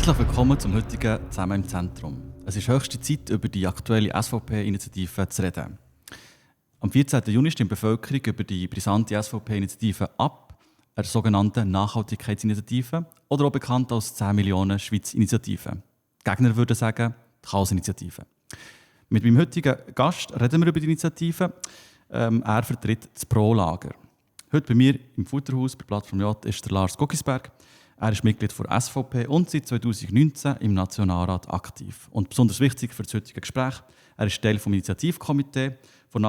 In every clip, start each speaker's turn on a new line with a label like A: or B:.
A: Herzlich willkommen zum heutigen «Zusammen im Zentrum». Es ist höchste Zeit, über die aktuelle SVP-Initiative zu reden. Am 14. Juni stimmt die Bevölkerung über die brisante SVP-Initiative ab, eine sogenannte Nachhaltigkeitsinitiative oder auch bekannt als 10 Millionen Schweiz-Initiative. Die Gegner würden sagen, die Chaos-Initiative. Mit meinem heutigen Gast reden wir über die Initiative. Er vertritt das Pro-Lager. Heute bei mir im Futterhaus bei Plattform J ist der Lars Guggisberg. Er ist Mitglied der SVP und seit 2019 im Nationalrat aktiv. Und besonders wichtig für das heutige Gespräch, er ist Teil des Initiativkomitees der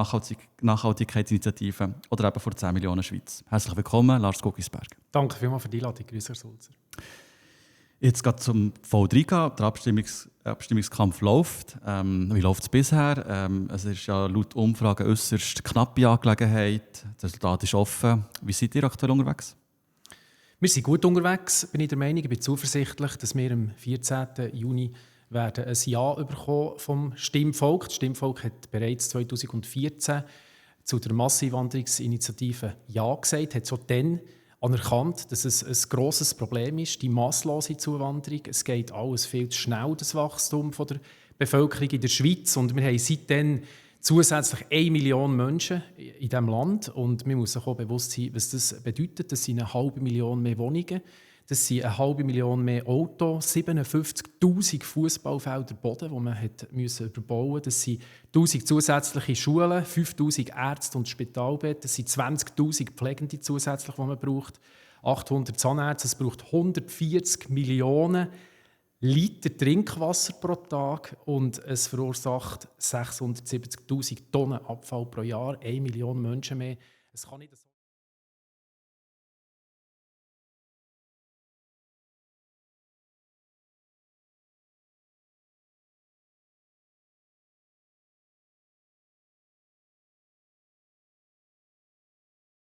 A: Nachhaltigkeitsinitiative oder eben von 10 Millionen Schweiz. Herzlich willkommen, Lars Guggisberg.
B: Danke vielmals für die Einladung, Grüß Herr Sulzer.
A: Jetzt geht zum V3, der Abstimmungskampf läuft. Wie läuft es bisher? Es ist ja laut Umfragen äußerst knappe Angelegenheit. Das Resultat ist offen. Wie seid ihr aktuell unterwegs?
B: Wir sind gut unterwegs, bin ich der Meinung. Ich bin zuversichtlich, dass wir am 14. Juni werden ein Ja bekommen vom Stimmvolk. Das Stimmvolk hat bereits 2014 zu der Masseneinwanderungsinitiative Ja gesagt, hat schon dann anerkannt, dass es ein grosses Problem ist, die masslose Zuwanderung. Es geht alles viel zu schnell, das Wachstum der Bevölkerung in der Schweiz. Und wir haben seitdem zusätzlich 1 Million Menschen in diesem Land. Und man muss sich auch bewusst sein, was das bedeutet. Das sind 500.000 mehr Wohnungen, das sind 500.000 mehr Autos, 57'000 Fußballfelder Boden, die man müssen überbauen musste. Das sind 1'000 zusätzliche Schulen, 5'000 Ärzte und Spitalbetten, das sind 20'000 Pflegende zusätzlich, die man braucht, 800 Zahnärzte, es braucht 140 Millionen Liter Trinkwasser pro Tag und es verursacht 670'000 Tonnen Abfall pro Jahr, 1 Million Menschen mehr. Es kann nicht so